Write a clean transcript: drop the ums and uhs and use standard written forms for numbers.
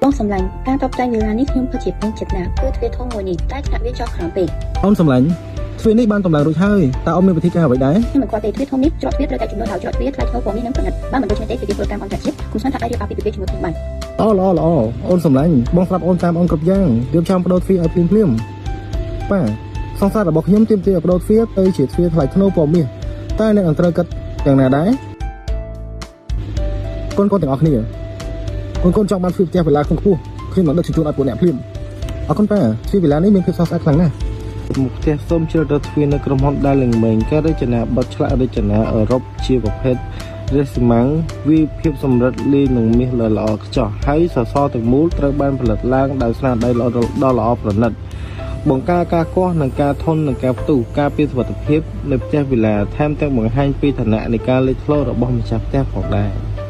បងសម្លាញ់ការតបតែងវីឡានេះខ្ញុំពិតជាពេញចិត្តណាស់គឺទ្វារធំមួយនេះតែថ្នាក់វាចុះក្រោមពេក អូនសម្លាញ់ទ្វារនេះបានតម្លើងរួចហើយតើអូនមានវិធីការអ្វីដែរ ខ្ញុំមិនខ្វល់ទេទ្វារធំនេះច្រកទ្វារត្រូវតែជំនួសដោយច្រកទ្វារថ្លៃថ្នូរពណ៌មាសនិងប្រណិតបើមិនដូច្នេះទេទ្វារពលកម្មអន្តរជាតិគុំស្មានថាអាចរៀបអាពាហ៍ពិពាហ៍ជាមួយខ្ញុំបាន ល្អល្អល្អអូនសម្លាញ់បងស្រាប់អូនតាមអូនគ្រប់យ៉ាងរៀបចំបដូរទ្វារឲ្យភ្លាមភ្លាមប៉ាសង្សាររបស់ខ្ញុំទាមទារឲ្យបដូរទ្វារទៅជាទ្វារថ្លៃថ្នូរពណ៌មាសតែអ្នកនឹងត្រូវគិតយ៉ាងណាដែរកូនកូនទាំងអស់គ្នាកូនកូនចង់បានទ្វារផ្ទះវិឡាខ្ពស់ខ្ញុំនឹងដឹកជញ្ជូនឲ្យពួកអ្នកភ្លាមអរគុណប៉ាទ្វារវិឡានេះមានភាពស្រស់ស្អាតខ្លាំងណាស់ មុខផ្ទះសូមជ្រើសរើសទ្វារនៅក្រុមហ៊ុនដាលីងមេងការរចនាបថឆ្លាក់រចនាអឺរ៉ុបជាប្រភេទរេស៊ីម៉ាំងវាភាពសម្រិតលាយនឹងមាសដ៏ល្អខ្ចោះហើយសសរទាំងមូលត្រូវបានផលិតឡើងដោយស្នាដៃល្អដ៏ល្អប្រណិតបង្ការការគាស់និងការធន់នឹងការផ្ទុះការពារសុវត្ថិភាពនៅផ្ទះវិឡាថែមទាំងបង្ហាញពីឋានៈនៃការលេចធ្លោរបស់ម្ចាស់ផ្ទះផងដែរ។